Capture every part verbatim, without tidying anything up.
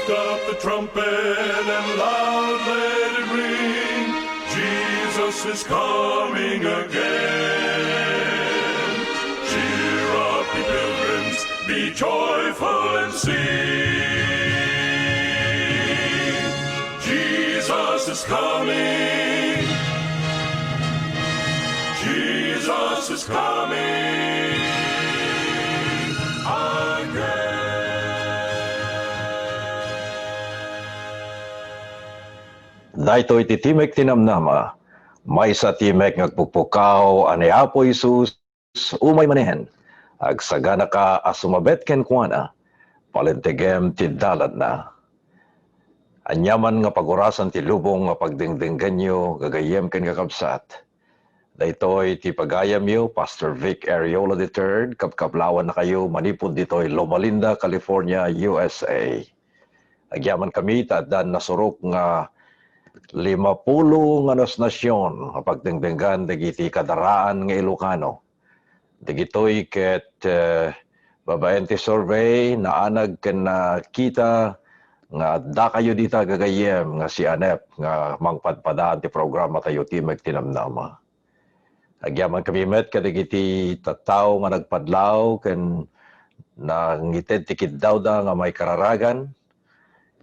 Up the trumpet and loud let it ring. Jesus is coming again. Cheer up, ye pilgrims, be joyful and sing. Jesus is coming. Jesus is coming again. Daytoy ti Timek ti Namnama, maysa a timek nga agpukpukaw a ni Apo Jesus umay manen, agsaganaka a sumabet kenkuana, palentegem ti dalanna. Aniaman nga pagurasan ti lubong nga pagdengdenggenyo, gagayyem ken kakabsat. Daytoy ti pagayamyo, Pastor Vic Ariola the third, kabkablawannakayo manipud ditoy Loma Linda, California, U S A. Agyamankami ta addan nasurok nga limapulo nga nasnasion nga pagdengdenggan dagiti kadaraan nga Ilocano. Dagitoy ket, eh, babaen ti survey, naanag ken nakita nga addakayo dita gagayyem nga sianep nga mangpadpadaan ti programatayo, Timek ti Namnama. Agyamankami met kadagiti tattao nga nagpadlaw ken nangited ti kiddawda nga maikararagan,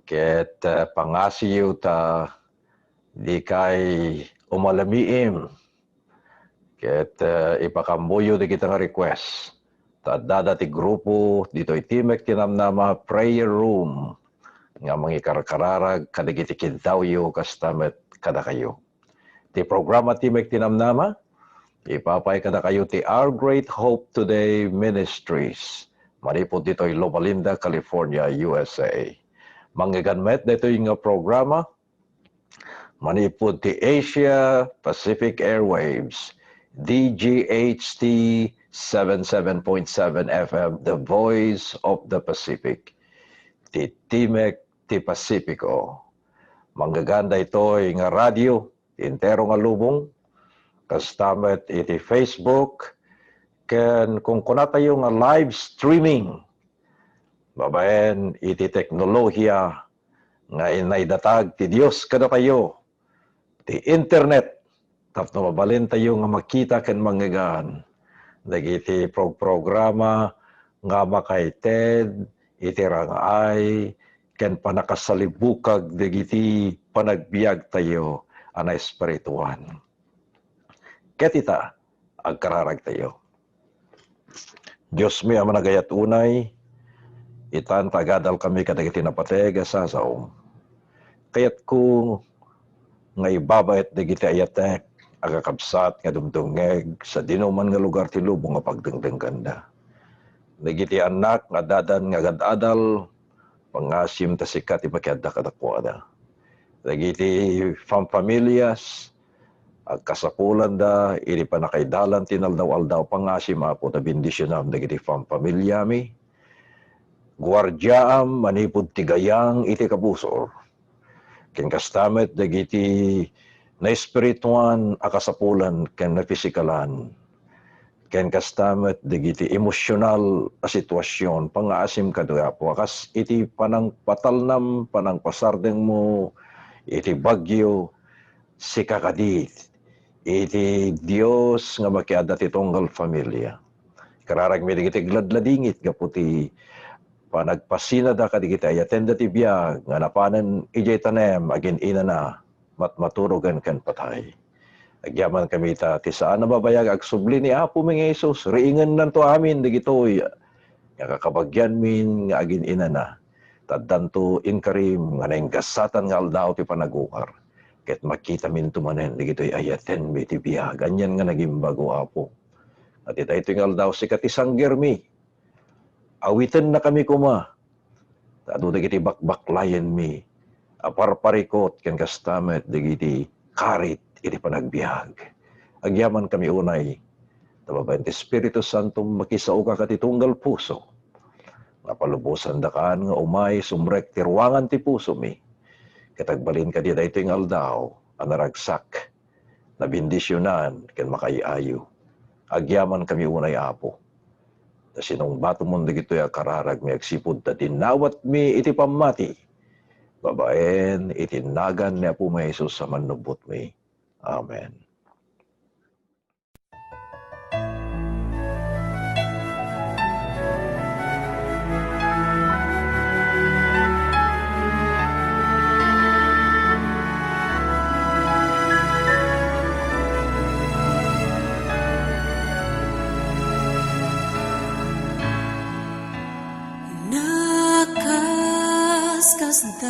ket, eh, pangasiyo ta dikay umalamiim. Ket, eh, ipakammoyo dagita nga request. Ta addada ti grupo ditoy Timek ti Namnama Prayer Room nga mangikarkararag kadagiti kiddawyo kasta met kadakayo. Ti programa Timek ti Namnama, ipapaay kadakayo ti Our Great Hope Today Ministries manipud ditoy Loma Linda, California, U S A. Mangngegad met daytoy nga programa manipud ti Asia Pacific Airwaves, D G H T seven seven point seven F M, The Voice of the Pacific, ti Timek ti Pasifiko. Mangngegad daytoy nga radio ti entero nga lubong, kasta met iti Facebook, ken kunkunatayo nga live streaming babaen iti teknolohiya nga inaidatag ti Dios kadatayo, ti internet, tapno mabalintayo nga makita ken mangngegad dagiti programa nga makaited iti rang-ay ken pannakasalibukag dagiti panagbiagtayo a naespirituan. Ket ita, agkararagtayo. Diosmi a managayat unay, itan ta agadalkami kadagiti napateg a sasaom. Kayatko nga ibabaet dagiti ayatek a kakabsat nga dumdumngeg sadinoman nga lugar ti lubong a pagdengdengganda. Dagiti annak nga addan nga agad-adal, pangasim ta sika ti makiadda kadakuada. Dagiti famfamilias a kasapulanda iti pannakaidalan ti inaldaw-aldaw, pangasim, Apo, ta bendisionam dagiti famfamiliami. Guardiaam manipud ti gayang iti kabusor. Ken kasta met dagiti naespirituan a kasapulan ken nafisikalan. Ken kasta met dagiti emosyonal a situasion, pangaasim kadua, Apo, a kas iti panangpatalnam, panangpasardengmo iti bagyo, sika kadi iti Dios nga makiadda ti tunggal familia. Kararagmi dagiti agladladingit gapu ti panagpasinada kadagiti ayatenda ti biag nga napanen idiay tanem agin-inana, matmaturogen ken patay. Agyamankami ta ti saan a mabayag agsubli ni Apomi nga Jesus, riingennanto amin dagitoy nga kakabagianmin nga agin-inana. Ta addanto inkarim nga nainggassatan nga aldaw ti panagungar. Ket makitaminto manen dagitoy ayatenmi ti biag. Anian nga nagimbago, Apo. Ket daytoy nga aldaw, sika ti sanggermi. Awitennakami koma. Ta adu dagiti bakbaklayenmi a parparikut ken kasta met dagiti karit iti panagbiag. Agyamankami unay, ta babaen ti Espiritu Santo, makisaoka iti tunggal puso. Nga palubosandakan nga umay sumrek ti ruangan ti pusomi. Ket agbalin kadi daytoy nga aldaw a naragsak, nabendisionan, ken makaay-ayo. Agyamankami unay, Apo. Ta sinungbatomon dagitoy a kararagmi agsipud ta dinawatmi iti pammati. babaen iti nagan ni Apomi a Jesus a Mannubbotmi. Amen.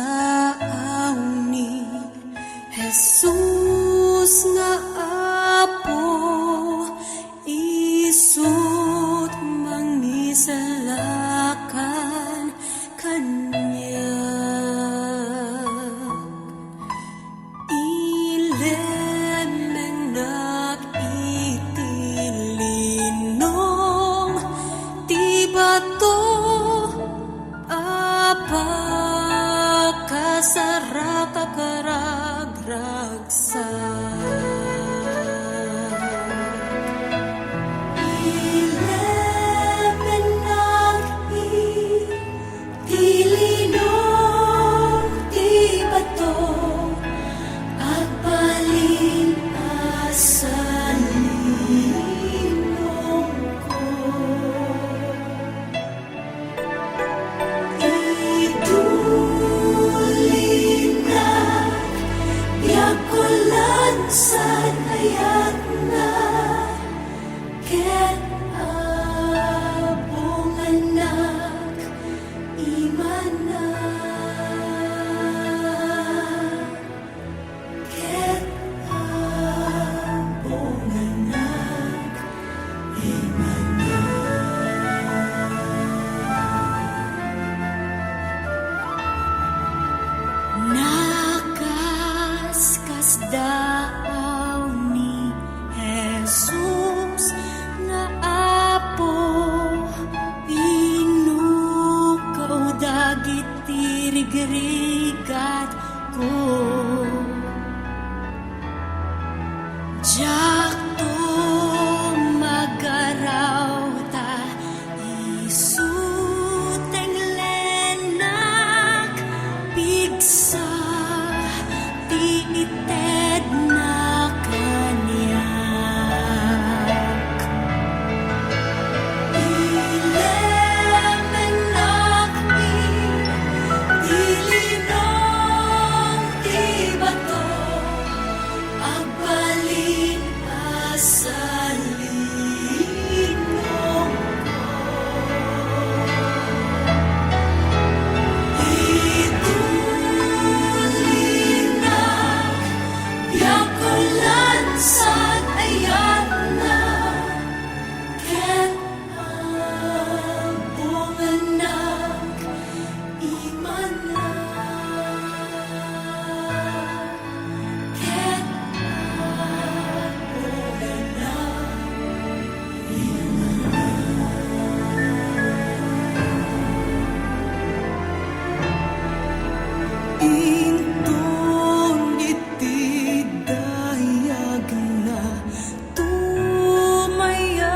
Nakaskasdaaw ni Jesus nga Apo, isu't mangisalakan kaniak. Ilemenak iti linong ti bato a pakasaragsak a ragragsak. Ilemenak iti linong ti bato, agbalin a salinongko. Itulinnak, biagko lansan ayatna, ket abungannak imana. Ket abungannak imana. Nakaskasdaaw ni Jesus nga Apo, pinukaw dagiti rigrigat ko. Diakto magaraw ta isu tenglennak, pigsa ti itedna kaniak. Ilemennak iti linong ti bato, agbalin a salinongko. Itulinnak, biagko lansan ayatna, ket abungannak imana. Ket abungannak imana. Inton iti dayagna tumayabak,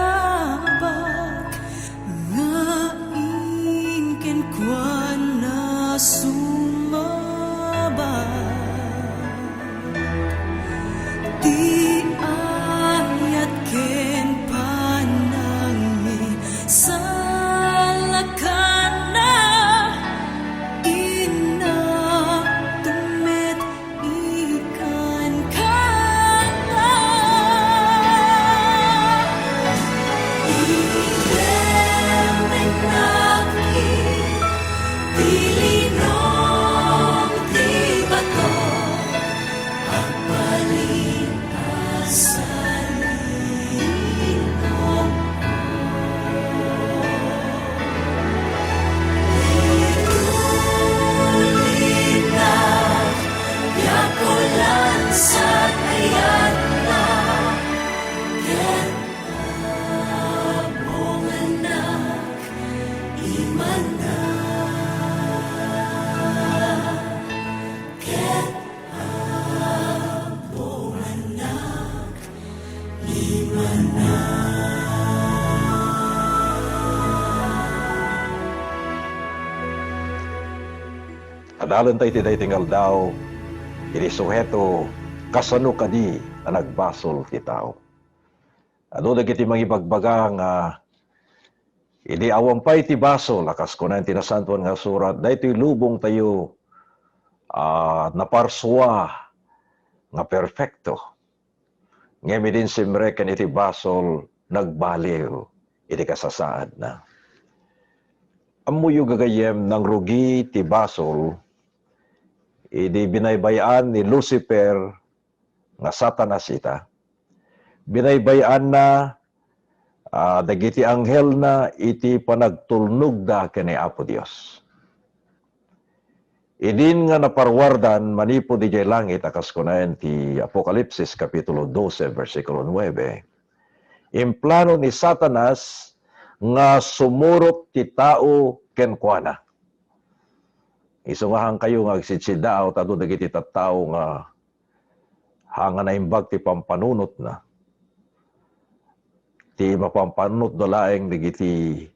nga inkenkuana sumabak. Ti ayat ken panangisalakanna, innak met ikankana. Ilemennak iti linong ti bato, agbalin a salinongko. Itulinnak, biagko lansan ayatna, ket abungannak Dalenta iti daytoy nga aldaw, iti suheto, kasano kadi a nagbasol ti tao? Adu dagiti mangibagbaga nga idi awan pay ti basol, a kas kunaen ti Nasantoan nga Surat, daytoy lubongtayo, ah, naparsua nga perfecto. Ngem idin simrek ken iti basol, nagbaliw iti kasasaadna. Ammoyo, gagayyem, nangrugi ti basol idi binaybay-an ni Lucifer nga Satanas ita. Binaybay-anna, ah, dagiti anghelna iti panagtulnogda ken ni Apo Dios. Idin nga naparwardan manipud idiay langit, a kas kunaen ti Apokalipsis Kapitulo dose, bersikulo nuebe, implano ni Satanas nga sumurot ti tao kenkuana. Isu nga haankayo nga agsidsiddaaw, ta adu dagiti tattao nga haan nga naimbag ti pampanunotna. Ti mapampanunotda laeng dagiti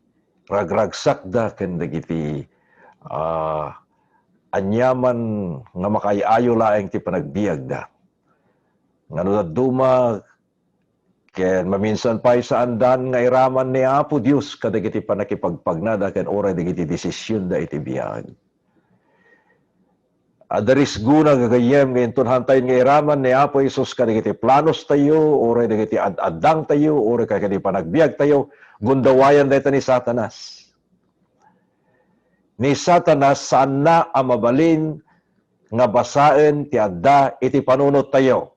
ragragsakda ken dagiti, ah, aniaman nga makaay-ayo laeng ti panagbiagda. Nga no dadduma ken maminsan pay, saandan nga iraman ni Apo Dios kadagiti pannakipagpagnada ken uray dagiti desisionda iti biag. Adda risgona, gagayyem, nga inton haantayo nga iraman ni Apo Jesus kadagiti planostayo, uray dagiti ad-addangtayo, uray kadagiti panagbiagtayo, gundawayan dayta ni Satanas. Ni Satanas, saanna a mabalin nga basaen ti adda iti panunottayo.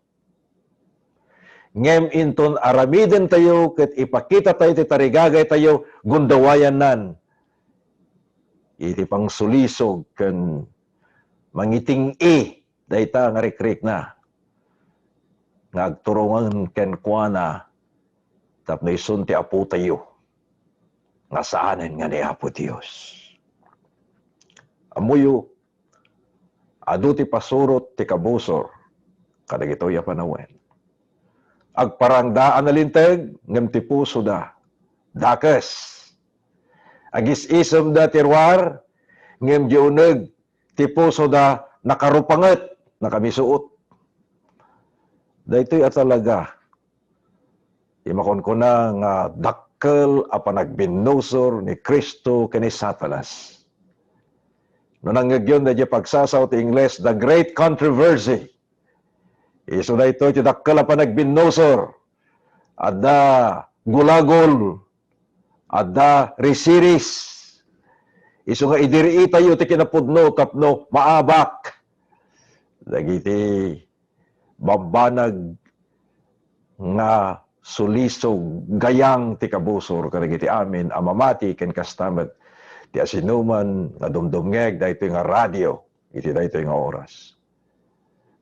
Ngem inton aramidentayo ket ipakitatayo ti tarigagaytayo, gundawayannan iti pangsulisog ken mangiting-i dayta nga rikrikna nga agturongen kenkuana tapno isun ti apotayo nga saanen nga ni Apo Dios. Ammoyo, adu ti pasurot ti kabusor kadagitoy a panawen. Agparangda a nalinteg, ngem ti pusoda dakes. Agis-isemda ti ruar, ngem di uneg ti pusoda nakarupanget, nakamisuot. Daytoy a talaga ti makunkuna nga dakkel a panagbinnusor ni Cristo ken ni Satanas. No nangngegyon daydiay pagsasao ti Ingles, the great controversy. Isu daytoy ti dakkel a panagbinnusor. Adda gulagol, adda risiris. Isu nga idiriitayo ti kinapudno tapno maabak dagiti bambanag nga sulisog, gayang ti kabusor kadagiti amin a mamati ken kasta met ti asinoman nga dumdumngeg daytoy nga radio iti daytoy nga oras.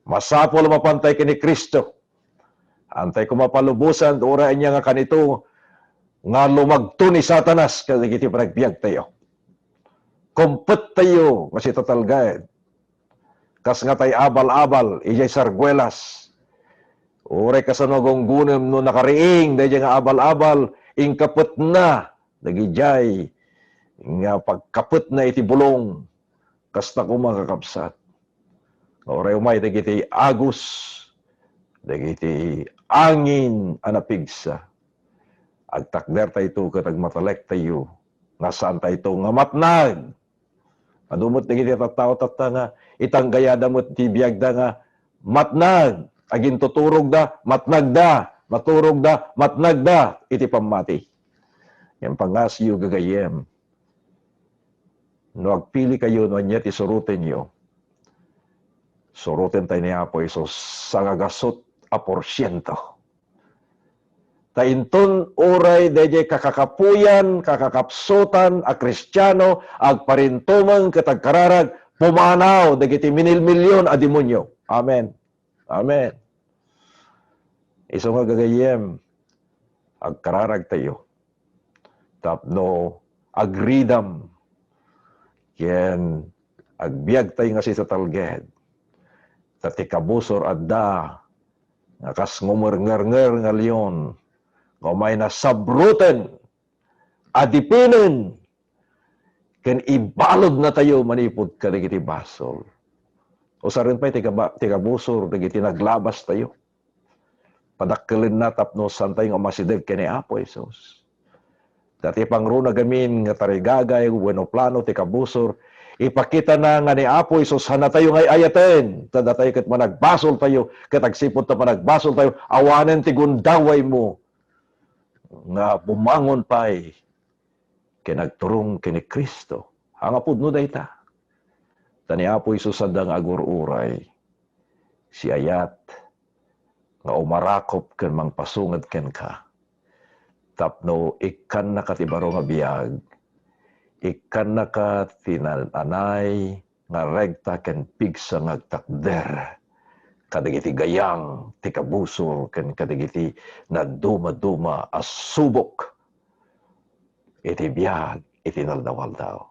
Masapul a mapantay ken ni Cristo. Antay koma palubosan, uray ania nga kanito nga lumagto ni Satanas kadagiti panagbiagtayo. Kumpettayo nga sitatalged. Kas nga tay abal-abal idiay sarguelas. Uray kasano gunggonem no nakariing daydiay nga abal-abal, inkapetna dagidiay nga pagkapetna iti bulong. Kasta koma, kakabsat, nga uray umay dagiti agus, dagiti angin a napigsa, agtakdertayto ket agmatalektayo nga saantayto nga matnag. Adu met dagiti tattao tatta nga itanggayada met ti biagda nga matnag, agintuturogda, matnagda, maturogda, matnagda iti pammati. Ngem pangngasiyo, gagayyem, no agpilikayo no ania ti surotenyo, surotentayo ni Apo Jesus sangagasut a porsiento. Ta inton uray daydiay kakakapuyan, kakakapsutan a Kristiano agparintumeng ket agkararag, pumanaw dagiti minilmilion a demonio. Amen. Amen. Isu nga, gagayyem, agkararagtayo tapno agridam ken agbiagtayo nga sitatalged. Ta ti kabusor adda nga kas ngumerngernger nga leon nga umay nasabroten, adipenen, ken ibaludnatayo manipud kadagiti basol. Usaren pay ti kaba-, ti kabusor dagiti naglabastayo. Padakkelenna tapno saantayo nga umasideg ken ni Apo Jesus. Ta ti pangruna gamin nga tarigagay wenno plano ti kabusor, ipakitana nga ni Apo Jesus haantayo nga ay-ayaten. Ta datayo ket managbasoltayo, ket agsipud ta managbasoltayo, awanen ti gundawaymo nga bumangon pay ken agturong ken ni Cristo. Haan nga pudno dayta. Ta ni Apo Jesus adda nga agur-uray. Siak nga umarakop ken mangpasunged kenka. Tapno ikkannaka ti baro nga biag, ikkannaka ti naan-anay nga rekta ken pigsa nga agtakder kadagiti gayang ti kabusor ken kadagiti nadumaduma a subok iti biag iti inaldaw-aldaw.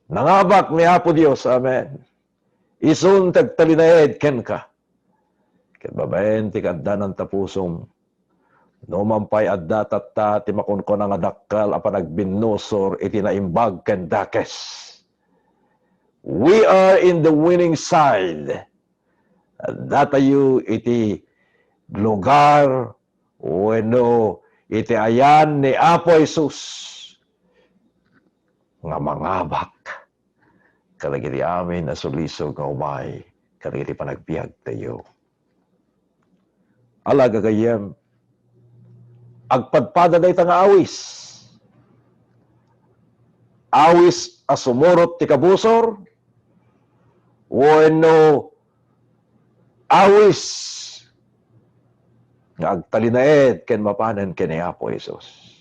Nangabak ni Apo Dios, amen. Isun ti agtalinaed kenka. Ket babaen ti kaaddanan ta pusom, no man pay adda tatta ti makunkuna nga dakkel a panagbinnusor iti naimbag ken dakes. We are in the winning side. Addatayo iti lugar wenno iti ayan ni Apo Jesus nga mangabak kadagiti amin a sulisog nga umay kadagiti panagbiagtayo. Ala, gagayyem, agpadpada dayta nga awis. Awis a sumurot ti kabusor, wenno awis nga agtalinaed ken mapanen ken ni Apo Jesus.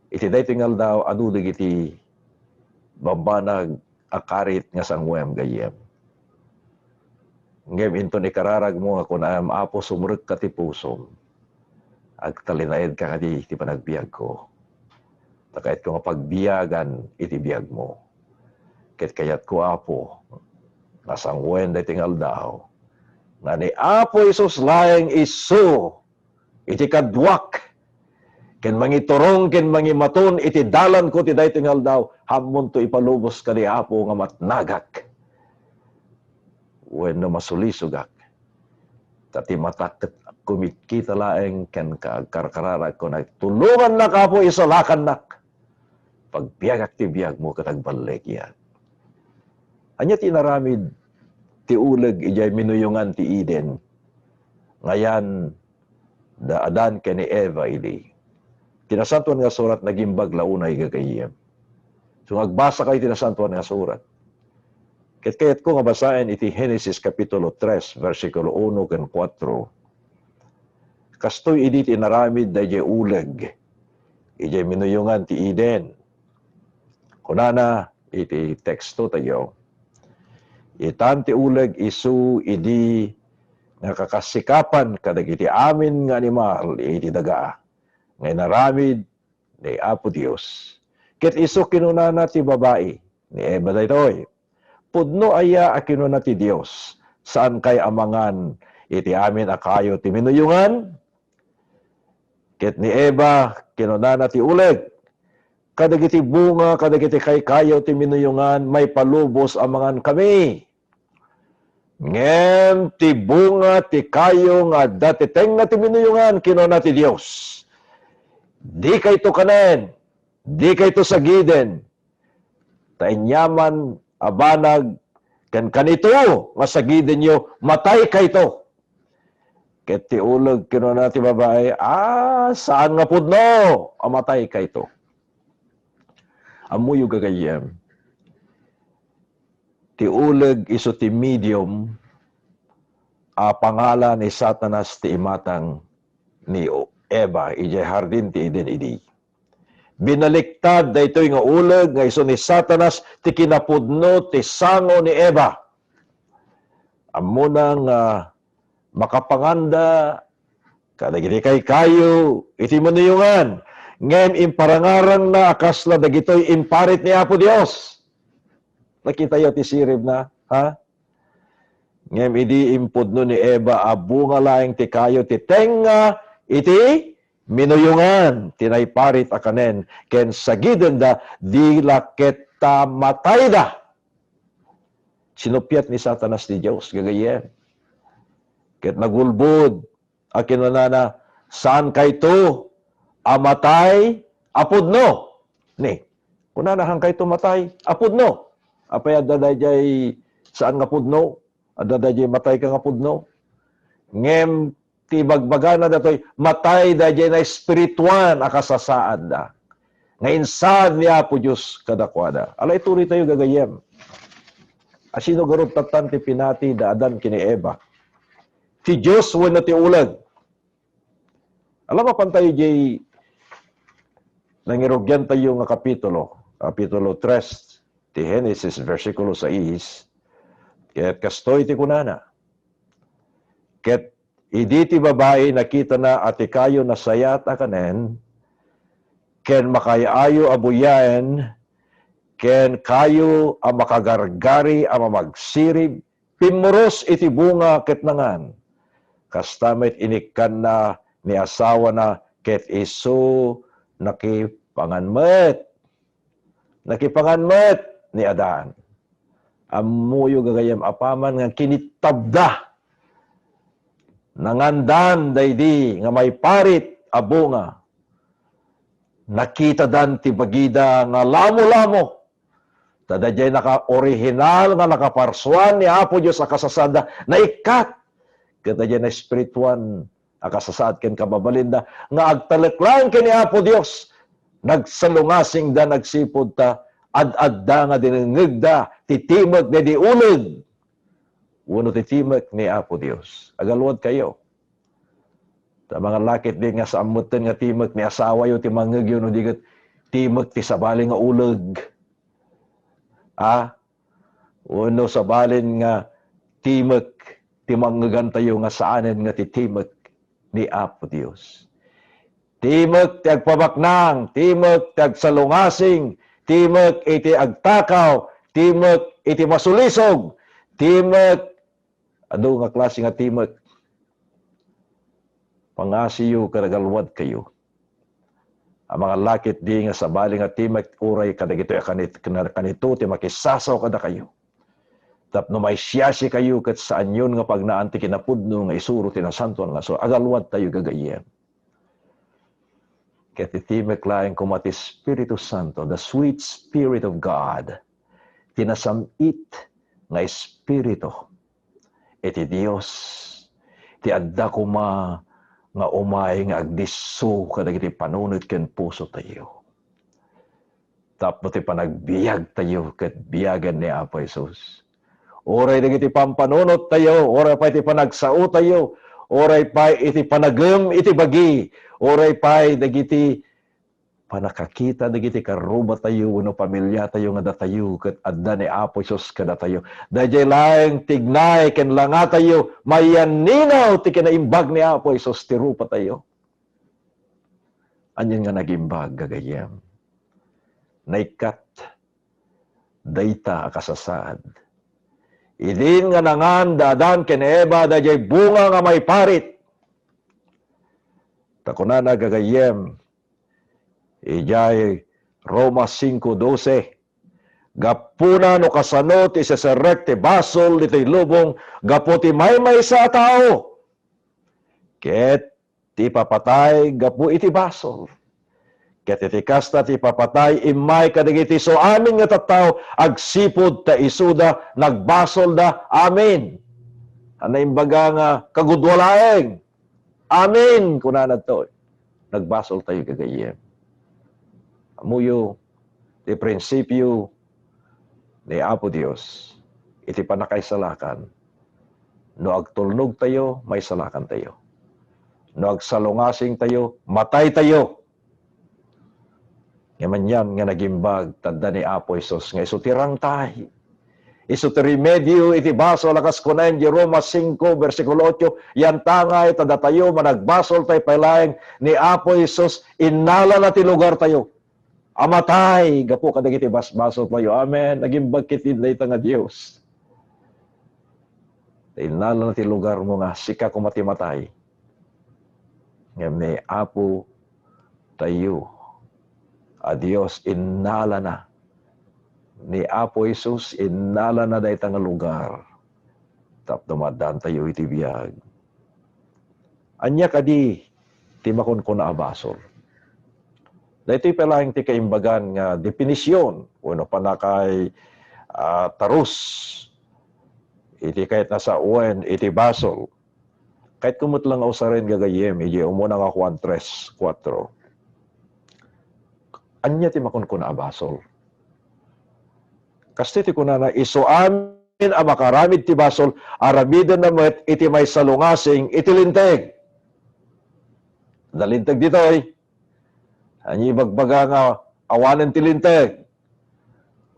Iti daytoy nga aldaw, adu dagiti bambanag a karit nga sanguem, gayyem. Ngem inton ikararagmo nga kunam, "Apo, sumrekka ti pusom. Agtalinaedka kadi iti panagbiagko. Ta kayatko nga pagbiagan iti biagmo." Ket kayatko, Apo, nga sanguen daytoy nga aldaw, nga ni Apo Jesus laeng isu iti kaduak, ken mangiturong ken mangimaton iti dalanko ti daytoy nga aldaw, ammonto ipalubos kadi, Apo, nga matnagak wenno masulisogak. Ta ti matak ket kumitkita laeng kenka, agkarkararagko, nagtulongannak, Apo, isalakannak. Pagbiagak ti biagmo ket agballigiak. Ania ti inaramid ti uleg idiay minuyongan ti Eden? Ngayan, da Adan ken ni Eva idi. Ti Nasantoan nga Surat nagimbag la unay, gagayyem. So, nga agbasakayo ti Nasantoan nga Surat, ket kayatko nga basaen iti Genesis Kapitulo tres, bersikulo uno ken kuatro. Kastoy idi ti inaramid daydiay uleg idiay minuyongan ti Eden. Kunana iti teksto tayo, "Itan ti uleg isu idi nga kakasikapan kadagiti amin nga animal iti daga nga inaramid ni Apo Dios." Ket isu kinunana ti babai, ni Eva daytoy, "Pudno aya a kinuna ti Dios, saankay a mangan iti amin a kayo ti minuyongan?" Ket ni Eva, kinunana ti uleg, "Kadagiti bunga kadagiti kaykayo ti minuyongan, maipalubos a mangankami. Ngem ti bunga ti kayo nga adda ti tengnga ti minuyongan," kinuna ti Dios, "dikayto kanen, dikayto sagiden, ta aniaman a banag ken kanito nga sagidenyo, mataykayto." Ket ti uleg kinuna ti babai, "Ah, saan nga pudno a mataykayto." Ammoyo, gagayyem, ti uleg isu ti medium a pangala ni Satanas ti imatang ni Eva idiay hardin ti Eden idi. Binaliktad daytoy nga uleg nga isu ni Satanas ti kinapudno ti sango ni Eva. Ammona nga makapanganda kadagiti kaykayo iti minuyongan, ngem imparangarangna a kasla dagitoy imparit ni Apo Dios. Nakitayo ti siribna, ha? Ngem idi impudno ni Eva a bunga laeng ti kayo ti tengnga iti minuyongan ti naiparit a kanen, ken sagidenda, di la ket ta matayda. Sinuppiat ni Satanas ti Dios, gagayyem. Ket nagulbod a kinunana, "Saankayto a matay a pudno." Ni, kunana, "Saankayto matay a pudno." Apay adda daydiay saan nga pudno? Adda daydiay matay ka nga pudno? Ngem ti ibagbagana datoy, matay daydiay naespirituan a kasasaadda nga insaad ni Apo Dios kadakuada. Ala, ituloytayo, gagayyem. Asino garud tattan ti pinati da Adan ken ni Eva? Ti Dios wenno ti uleg? Ala, mapantayo diay nangirugiantayo nga kapitulo, kapitulo tres ti Genesis, bersikulo sais, ket kastoy ti kunana, "Ket idi ti babai nakitana a ti kayo nasayat a kanen, ken makaay-ayo a buyaen, ken kayo a makagargari a mamagsirib, pimmuros iti bunga ket nangan. Kasta met inikkanna ni asawana ket isu nakipangan met." Nakipangan met ni Adan. Ammoyo, gagayyem, apaman nga kinittabda, nangandan daydi nga maiparit a bunga, nakitadan ti bagida nga lamolamo. Ta daydiay naka-original nga nakaparsuan ni Apo Dios a kasasaadda, naikkat. Ket daydiay naespirituan a kasasaad ken kababalinda nga agtalek laeng ken ni Apo Dios, nagsalungasingda, nagsipud ta ad-adda nga dinengngegda ti timek daydi uleg wenno ti timek ni Apo Dios. Agaluadkayo. Ta mangallakit di nga saan metten nga timek ni asawayo ti mangngegyo no di ket timek ti sabali nga uleg. A? Wenno sabalin nga timek ti mangngegantayo nga saanen nga ti timek ni Apo Dios. Timek ti agpabaknang, timek ti agsalungasing, timek iti agtakaw, timek iti masulisog, timek, adu nga klase nga timek. Pangasiyo ket agaluadkayo. A mangallakit di nga sabali nga timek uray kadagitoy a kanit-, kana-, kanito ti makisasaw kadakayo. Tapno maisiasikayo ket saanyon nga pagnaan ti kinapudno nga isuro ti Nasantoan nga Surat. Agaluadtayo, gagayyem. Ket ti timek laeng koma ti Espiritu Santo, the sweet Spirit of God, ti nasam-it nga Espiritu iti Dios, ti adda koma nga umay nga agdisso kadagiti panunot ken pusotayo. Tapno ti panagbiagtayo ket biagen ni Apo Jesus. Uray dagiti pampanunottayo, uray pay ti panagsaotayo, uray pay iti panagem iti bagi, uray pay dagiti panakakita dagiti karrubatayo wenno pamiliatayo nga datayo ket adda ni Apo Jesus kadatayo. Daydiay laeng tignay ken langatayo, mayanninaw ti kinaimbag ni Apo Jesus ti rupatayo. Anian nga nagimbag, gagayyem? Naikkat dayta a kasasaad. Idin nga nangan da Adan ken Eva daydiay bunga nga maiparit. Ta kunana, gagayyem, idiay Roma cinco doce, "Gapuna no kasano ti iseserrek ti basol ditoy lubong gapu ti maymaysa a tao, ket ti ipapatay gapu iti basol. Ket iti kasta ti ipapatay immay kadagiti isuamin nga tattao agsipud ta isuda nagbasolda." Amen. A naimbaga nga kagudua laeng. Amen, kunana daytoy. Nagbasoltayo, gagayyem. Ammoyo ti prinsipio ni Apo Dios iti pannakaisalakan. No agtulnogtayo, maisalakantayo. No agsalungasingtayo, mataytayo. Ngem anian nga nagimbag, ta adda ni Apo Jesus nga isu ti rangtay. Isu ti remedio iti basol a kas kunaen di Roma cinco, bersikulo ocho, "Yantangay ta datayo managbasoltay pay laeng ni Apo Jesus, innalana ti lugartayo a matay gapu kadagiti basbasoltayo." Amen. Nagimbag ketdi dayta nga Dios. Innalana ti lugarmo nga sika koma ti matay. Ngem ni Apo tayo a Dios, innalana ni Apo Jesus, innalana dayta nga lugar tapno maaddaantayo iti biag. Ania kadi ti makunkuna a basol? Daytoy pay laeng ti kaimbagan nga definisyon wenno pannakay, ah, tarus iti kayatna sawen iti basol. Kayatko met la nga usaren gagayyem iti umuna nga Juan tres kuatro. Ania ti makunkuna a basol? Kastoy ti kunana, isu amin a makaramid ti basol, aramidenna met iti maysa lungasing iti Linteg. Adda Linteg ditoy. Ania ibagbaga nga awanen ti Linteg?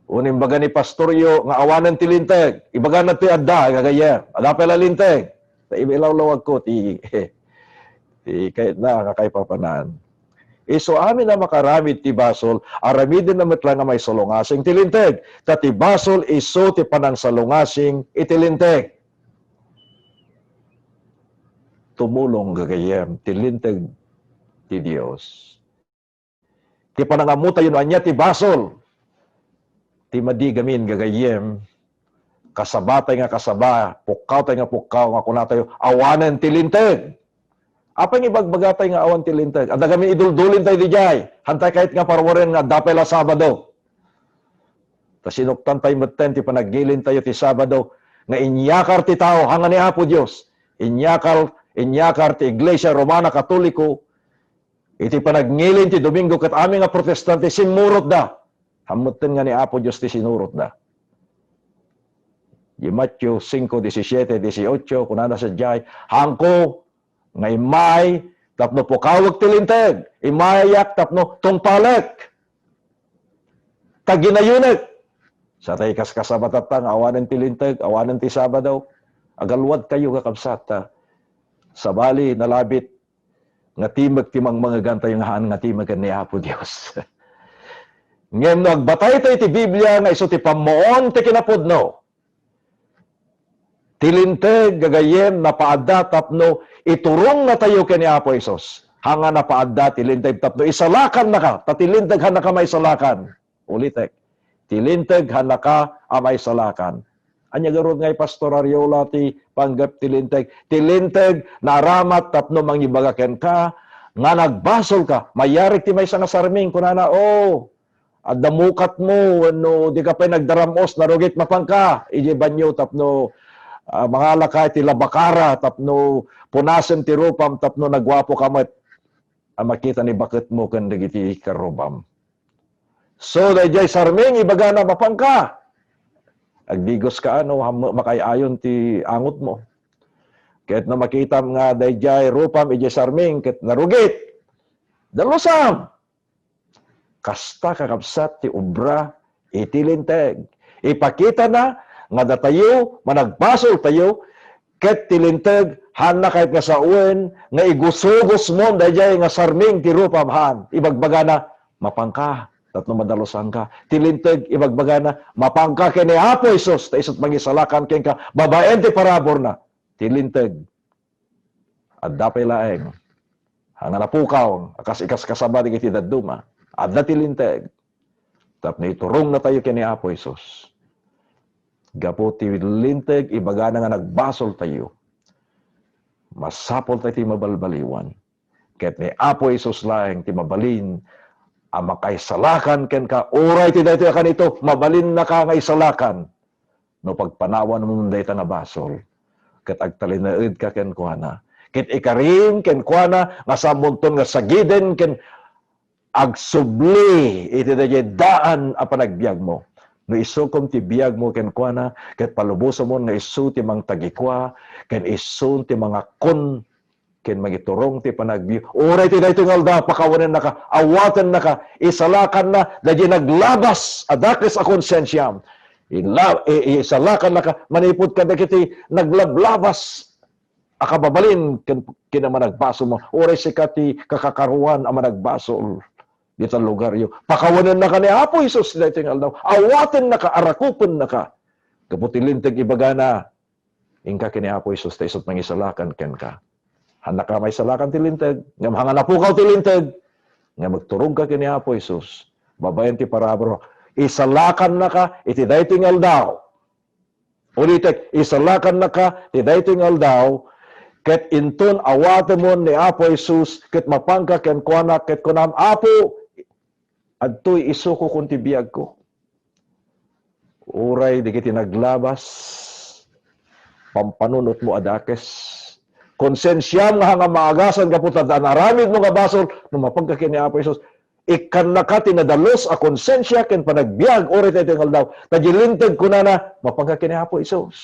Wenno imbaga ni pastoryo nga awanen ti Linteg. Ibagana ti adda, gagayyem. Adda pay la Linteg. Ta iba ilawlawagko ti, ti kayatna nga kaipapanan. Isu amin a makaramid ti basol, aramidenna met la nga maysa lungasing ti Linteg. Ta ti basol isu ti panangsalungasing iti Linteg. Tumulong, gagayyem, ti Linteg ti Dios. Ti panangammotayo no ania ti basol. Ti madi gamin, gagayyem, kasabatay nga kasaba, pukkawtay nga pukkaw nga kunatayo, awanen ti Linteg. Apay nga ibagbagatayo nga awan ti Linteg? Adda gamin iduldulin tayo diay. Hantay kayat nga paruaren nga adda pay la Sabado. Ta sinuktan tayo metten ti panagngilin tayo ti Sabado nga inyakar ti tao, hanga ni Apo Dios. Inyakar, inyakar ti Iglesia Romana Katoliko iti panagngilin ti Domingo ket amin nga Protestante, simmurotda. Hammetten nga ni Apo Dios ti sinurotda. Di Mateo cinco, diecisiete, dieciocho, kunana sadiay, "Haanko nga immay tapno pukawek ti Linteg, immayak tapno tungpalek, ta ginayonek." Sa tay kaskasabatatta nga awanen ti Linteg, awanen ti Sabado, agaluadkayo, kakabsat, ta sabali, nalabit nga timek ti mangmangegantayo nga haan nga timek ken ni Apo Dios. Ngem no agbataytayo iti Biblia nga isu ti pammuon ti kinapudno, ti Linteg, gagayyem, napaadda tapno iturongna tayo ken ni Apo Jesus. Hanga napaadda ti Linteg tapno isalakannaka, ta ti Linteg haannaka maisalakan. Ulitek, ti Linteg haannaka a maisalakan. Ania garud ngay, Pastor Ariola, ti panggep ti Linteg? Ti Linteg naaramat tapno mangibaga kenka nga nagbasolka. Mayarig ti maysa nga sarming, kunana, "O, adda mukatmo wenno dika pay nagdaram-os, narugit, mapanka idiay banio tapno, ah, mangalaka iti labakara tapno punasem ti rupam tapno naguapoka met a makita ni baketmo ken dagiti karrubam." So, daydiay sarming, ibagana, "Mapanka. Agdigoska no ham-, makaay-ayon ti angotmo." Ket no makitam nga daydiay rupam idiay sarming ket narugit, dalusam. Kasta, kakabsat, ti obra iti Linteg. Ipakitana nga datayo, managbasoltayo, ket ti Linteg, haanna kayat nga sawen nga igusugusmon daydiay nga sarming ti rupam, haan. Ibagbagana, "Mapanka, tapno madalusanka." Ti Linteg, ibagbagana, "Mapanka ken ni Apo Jesus, ta isu't mangisalakan kenka babaen ti paraburna." Ti Linteg, adda pay laeng. Hanga napukaw, a kas ikaskasaba dagiti dadduma. Adda ti Linteg. Tapno iturongnatayo ken ni Apo Jesus. Gapu ti Linteg, ibagana nga nagbasoltayo. Masapultayo ti mabalbaliwan. Ket ni Apo Jesus laeng ti mabalin a makaisalakan kenka. Uray ti daytoy a kanito, mabalinnaka nga isalakan no pagpanawanmon dayta nga basol, ket agtalinaedka kenkuana, ket ikarim kenkuana nga saanmonton nga sagiden ken agsubli iti daydiay daan a panagbiagmo. No isukom ti biagmo kenkuana, ket palubosmon nga isu ti mangtagikua, ken isu ti mangakkon ken mangiturong ti panagbiag. Uray ti daytoy nga aldaw, pakawanennaka, awatennaka, isalakanna daydiay naglabas a dakes a konsensiam. Ila-, i-, isalakannaka manipud kadagiti naglablabas a kababalin ken, ken a managbasolmo. Uray sika ti kakakaruan a managbasol dita lugaryo, pakawanennaka ni Apo Jesus daytoy nga aldaw. Awatennaka, arakupennaka. Gapu ti Linteg, ibagana, "Inka ken ni Apo Jesus ta isu't mangisalakan kenka." Haannaka maisalakan ti Linteg, ngem hanga napukaw ti Linteg, nga magturogka ken ni Apo Jesus, babaen ti parabur, isalakannaka iti daytoy nga aldaw. Ulitek, isalakannaka ti daytoy nga aldaw, ket inton awatemon ni Apo Jesus, ket mapanka kenkuana, ket kunam, "Apo, adtoy isuko kon ti biagko." Uray dagiti naglabas, pampanunotmo a dakes. Konsensiam nga hanga maagasan gapu ta adda naaramidmo nga basol, no mapanka ken ni Apo Jesus. Ikkannaka ti nadalus a konsensia ken panagbiag, uray daytoy nga aldaw. Ta diay linteg kunana, mapanka ken ni Apo Jesus.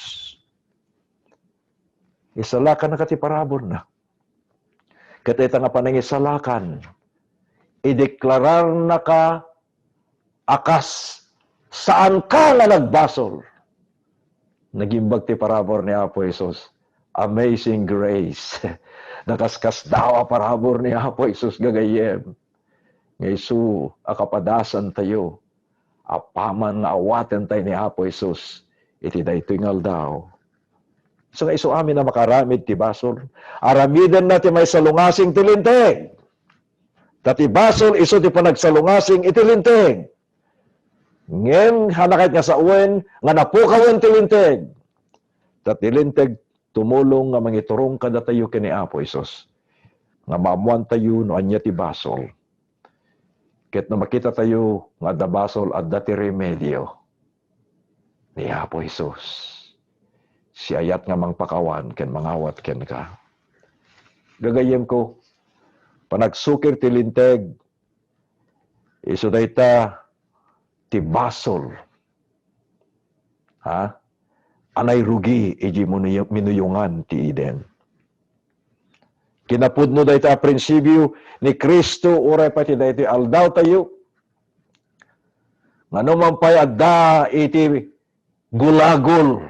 Isalakannaka ti paraburna. Ket ita nga panangisalakan, ideklararnaka a kas saanka nga nagbasol. Nagimbag ti parabur ni Apo Jesus. Amazing grace. Nakaskasdaaw a parabur ni Apo Jesus, gagayyem. Nga isu a kapadasantayo, apaman nga awatentayo ni Apo Jesus iti daytoy nga aldaw. Isu nga isu amin a makaaramid ti basol, aramidenna ti maisalungasing ti Linteg. Ta ti basol isu ti panagsalungasing iti Linteg. Ngem, hanakayat nga sawen nga napukawen ti Linteg. Ta ti Linteg tumulong nga mangiturong kadatayo ken ni Apo Jesus, nga maammoantayo no ania ti basol. Ket no makitatayo nga adda basol, adda ti remedio ni Apo Jesus. Siak nga mangpakawan ken mangawat kenka. Gagayyemko, panagsukir ti Linteg, isu dayta ti basol. Ha? A nairugi iti minuyo-, minuyongan ti Eden. Kinapudno dayta a prinsipio ni Cristo uray pay ti daytoy aldawtayo. Nga no man pay adda iti gulagol,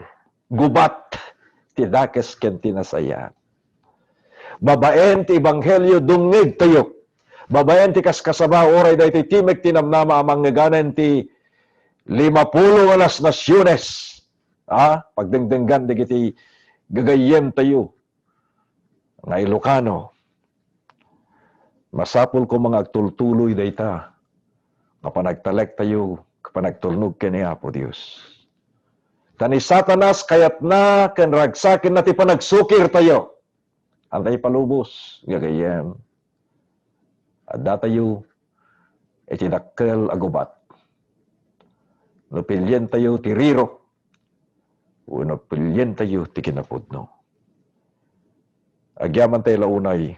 gubat ti dakes ken ti nasayaat. Babaen ti ebanghelio, dumngegtayo. Babaen ti kaskasaba, uray daytoy timek ti namnama a mangngegana iti limapulo nga nas-, nasiones. Ah, pagdengdenggan dagiti gagayyemtayo nga Ilocano. Masapul koma nga agtultuloy dayta nga panagtalektayo, panagtulnog ken ni Apo Dios. Ta ni Satanas, kayatna ken ragsakenna ti panagsukirtayo. Anta ipalubos, gagayyem. Addatayo iti dakkel a gubat. No pilientayo ti rirok, wenno pilientayo ti kinapudno. Agyamantay la unay,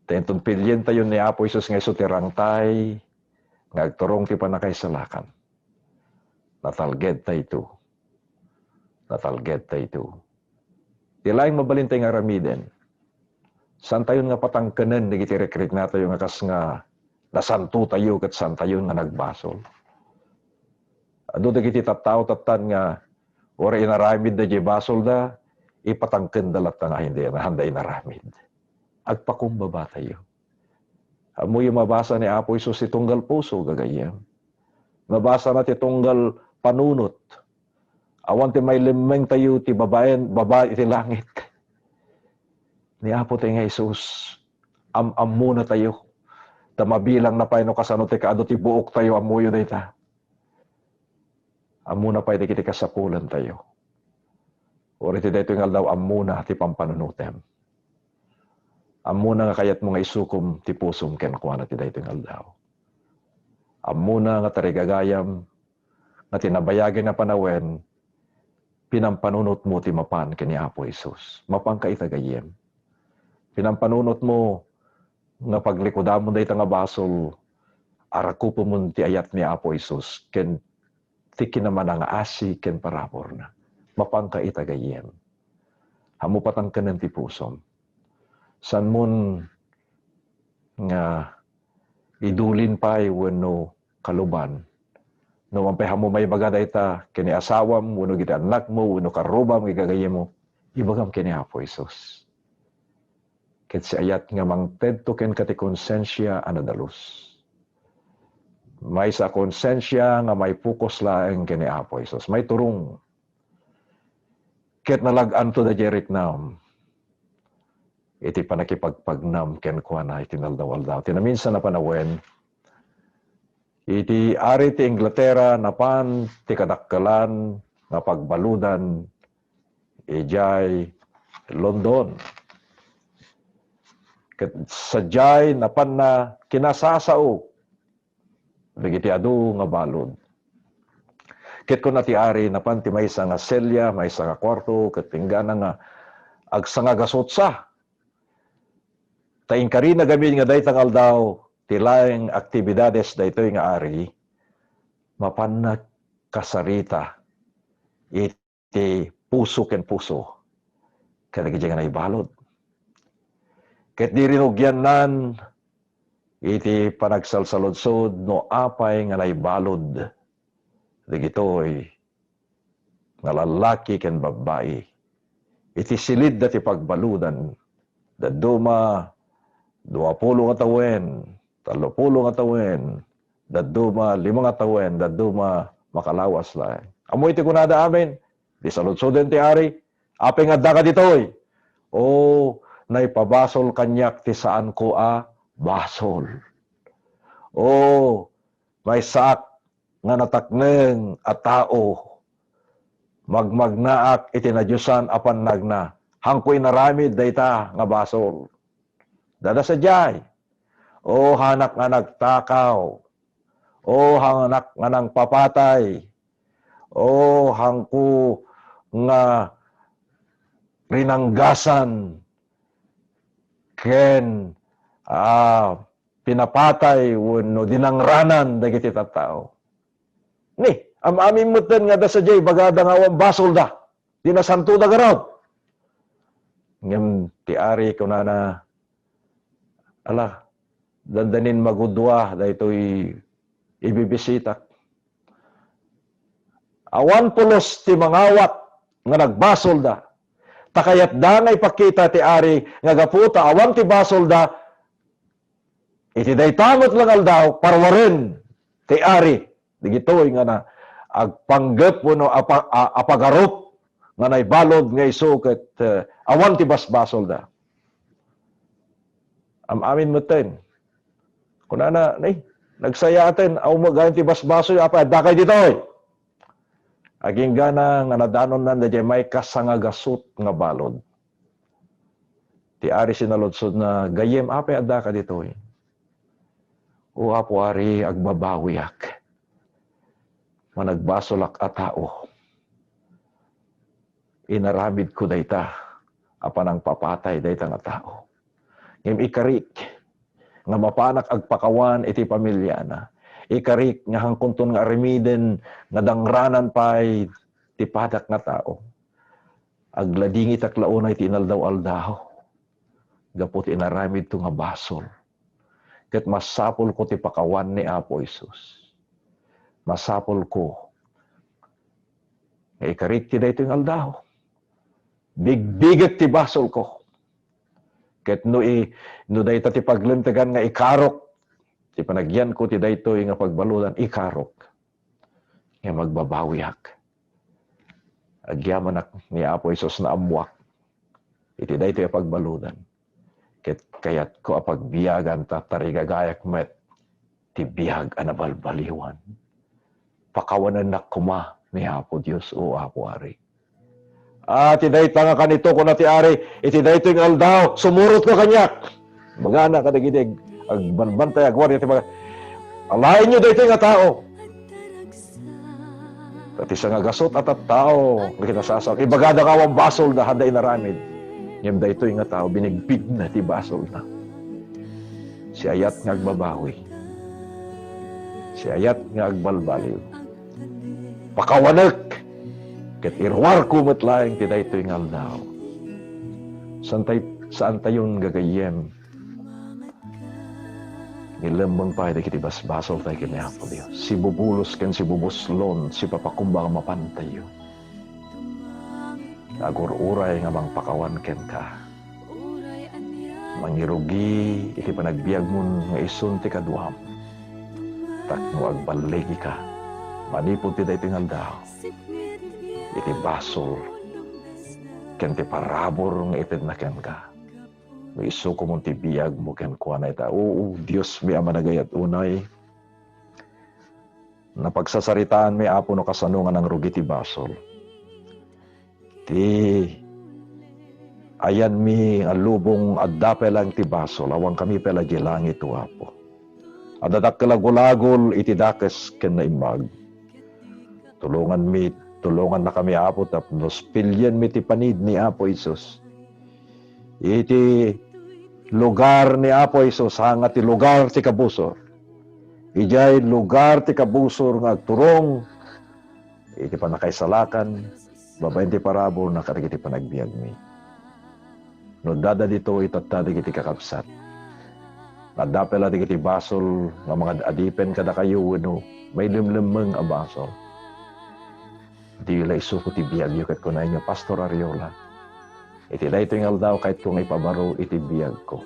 ta inton pilientayo ni Apo Jesus nga isu ti rangtay nga agturong ti pannakaisalakan, natalgedtayto. Natalgedtayto. Ti laeng mabalintay nga aramiden, saantayon nga patangkenen dagiti rikriknatayo nga kas nga nasantotayo ket saantayon nga nagbasol. Adu dagiti tattao tattan nga uray inaramidda diay basolda, ipatangkenda latta nga hindi, handa inaramid. Agpakumbabatayo. Ammoyo, mabasa ni Apo Jesus ti tunggal puso, gagayyem. Mabasana ti tunggal panunot. Awan ti mailemmengtayo ti babaen, baba iti langit. Ni Apo tayo nga Jesus, am-ammonatayo. Ta mabilangna pay no kasano ti kaadu ti buoktayo, ammoyo dayta. Ammona pay dagiti kasapulantayo. Uray iti daytoy nga aldaw, ammona ti pampanunotem. Ammona nga kayatmo nga isukom ti pusom kenkuana ti daytoy nga aldaw. Ammona nga tarigagayam nga ti nabayag a panawen, pinampanunotmo ti mapan ken ni Apo Jesus. Mapanka ita, gayyem. Pinampanunotmo nga paglikudamon dayta nga basol, arakupemon ti ayat ni Apo Jesus ken ti kinamanangaasi ken paraburna. Mapanka ita, gayyem. Ammo patangkenen ti pusom. Saanmon nga idulin pay wenno kaluban. No man pay ammo maibaga dayta ken ni asawam wenno iti annakmo wenno karrubam, gagayyemmo, ibagam ken ni Apo Jesus. Ket siak nga mangtedto kenka ti konsensia a nadalus. Maysa a konsensia nga maipukos laeng ken ni Apo Jesus. Maiturong. Ket nalag-anto daydiay riknam. iti pannakipagpagnam kenkuana iti inaldaw-aldaw. Ti naminsan a panawen, iti ari ti Inglaterra napan ti kadakkelan nga pagbaludan idiay London. Ket sadiay napanna kinasasao dagiti adu nga balud. Ket kuna ti ari, napan ti maysa nga selya, maysa nga kuarto, ket inggana nga agsangagasutsa. Ta inkarina gamin nga dayta nga aldaw, ti laeng aktibidades daytoy nga ari, mapanna kasarita iti puso ken puso kadagiti nga naibalud. Ket di rinugiannan iti panagsalsaludsod no apay nga naibalud dagitoy nga lallaki ken babbai iti silidda ti pagbaludan. Dadduma, duapulo nga tawen, tallopulo nga tawen, dadduma, lima nga tawen, dadduma, makalawas laeng. Ammo iti kunada amin, di saludsoden ti ari, apay nga addaka ditoy? O, naipabasol kaniak ti saanko a basol. O, maysaak nga natakneng a tao. Magmagnaak iti nadiosan a pannagna. Hanko inaramid dayta nga basol. Dada sadiay. O hanak nga nagtakaw. O hanak nga nangpapatay. O hanko nga rinanggasan ken, ah, pinapatay wenno dinangranan dagiti tattao. Ni, am-amin metten nga adda sadiay, ibagada nga awan basolda. Di nasantoda garud. Ngem ti ari kunana, "Ala, dandanin magudua daytoy ibibisitak. Awan pulos ti mangawat nga nagbasolda. Ta kayatda nga ipakita ti ari nga gapu ta awan ti basolda, iti dayta met la nga aldaw, parwaren ti ari dagitoy nga na agpanggep wenno apa-, a-, apagarup nga naibalud nga isu ket, eh, awan ti basbasolda." Am-amin metten. Kunana, "Nay, nagsayaaten, awan met gayam ti basbasol, apay addakay ditoy?" Aginggana nga nadanonnan daydiay maikasangagasut nga balud. Ti ari sinaludsodna, "Gayyem, apay addaka ditoy?" "O Apo Ari, agbabawiak. Managbasolak a tao. Inaramidko dayta a panangpapatay dayta nga tao. Ngem ikarik nga mapanak agpakawan iti pamiliana. Ikarik nga hangkonton nga aramiden nga dangranan pay ti padak nga tao. Agladingitak la unay ti inaldaw-aldaw gapu ti inaramidto nga basol. Ket masapulko ti pakawan ni Apo Jesus. Masapulko nga ikarik ti daytoy nga aldaw. Bigbigek ti basolko. Ket no i-, no dayta ti paglentegan nga ikarok ti panagyanko ti daytoy nga pagbaludan, ikarok nga magbabawiak." Agyamanak ni Apo Jesus, naammoak iti daytoy a pagbaludan. Ket kayatko a pagbiagan ta tarigagayak met ti biag a nabalbaliwan. Pakawanennak koma ni Apo Dios, O Apo Ari. Ah, ti dayta nga kanito, kuna ti Ari, iti daytoy nga aldaw, sumurotko kaniak. Ibagana kadagiti ag-, agbarbantay, agguardia ti baga, "Alaenyo daytoy nga tao. Ta ti sangagasut a tattao nga kinasasao, ibagada nga awan basolda, haanda inaramid. Ngem daytoy nga tao, binigpigna ti basolna. Siayat nga agbabawi. Siayat nga agbalbaliw. Pakawanek, ket iruarko met laeng ti daytoy nga aldaw." Saantay-, saantayon gagayyem nga ilemmeng pay dagiti basbasoltayo ken ni Apo Dios. Sibubulos ken sibubuslon, sipapakumbaba mapantayo. Agur-uray nga mangpakawan kenka. Mangirugi iti panagbiagmon nga isun ti kaduam. Tapno agballigika manipud ti daytoy nga aldaw iti basol ken ti parabur nga itedna kenka. No isukomon ti biagmo kenkuana ita. Oo, Dios mi a managayat unay. Napagsasaritaan mi, Apo, no kasano nga nangrugi ti basol. Ti ayanmi nga lubong, adda pay laeng ti basol, awan kami pay la di langit, O Apo. Adda dakkel a gulagol iti dakes ken naimbag. Tulonganmi, tulongannakami, Apo, tapno spilienmi ti panid ni Apo Jesus. Iti lugar ni Apo Jesus, saan nga ti lugar ti kabusor. Idiay lugar ti kabusor nga agturong iti pannakaisalakan, babaen ti paraburna kadagiti panagbiagmi. No adda ditoy, tatta dagiti kakabsat. Adda pay la dagiti basol nga mangad-adipen kadakayo wenno mailemlemmeng a basol. Diyo la isuko ti biagyo ket kunanyo, Pastor Ariola, iti daytoy nga aldaw, kayatko nga ipabaro iti biagko.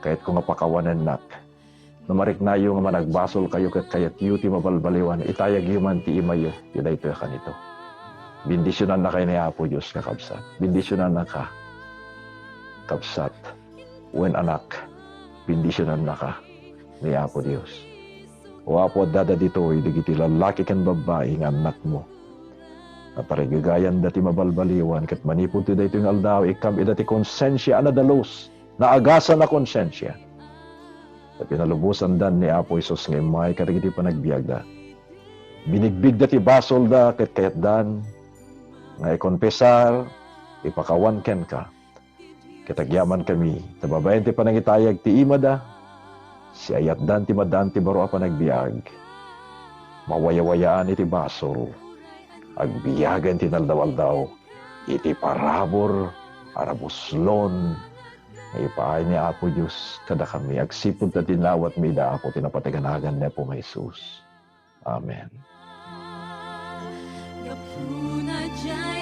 Kayatko nga pakawanennak. No mariknayo nga managbasolkayo ket kayatyo ti mabalbaliwan, itayagyo man ti imayo ti daytoy a kanito. Bendisionannakay ni Apo Dios, kakabsat. Bendisionannaka, kabsat, wen anak. Bendisionannaka ni Apo Dios. O Apo, adda ditoy dagiti lallaki ken babbai nga annakmo. Naparigagayanda ti mabalbaliwan, ket manipud ti daytoy nga aldaw, ikkam ida ti konsensia a nadalus, naagasan a konsensia. Ta pinalubosandan ni Apo Jesus nga immay kadagiti panagbiagda. Binigbigda ti basolda ket kayatdan nga ikonfesar, ipakawan kenka. Ket agyamankami, ta babaen ti panangitayag ti imada, siayatdan ti madan ti baro a panagbiag. Mawayawayaan iti basol, agbiagen ti naldaw-aldaw iti parabur a nabuslon nga ipaay ni Apo Dios kadakami agsipud ta dinawatmi ida, Apo, ti napataganagan ni Apo nga Jesus. Amen. Gapuna jay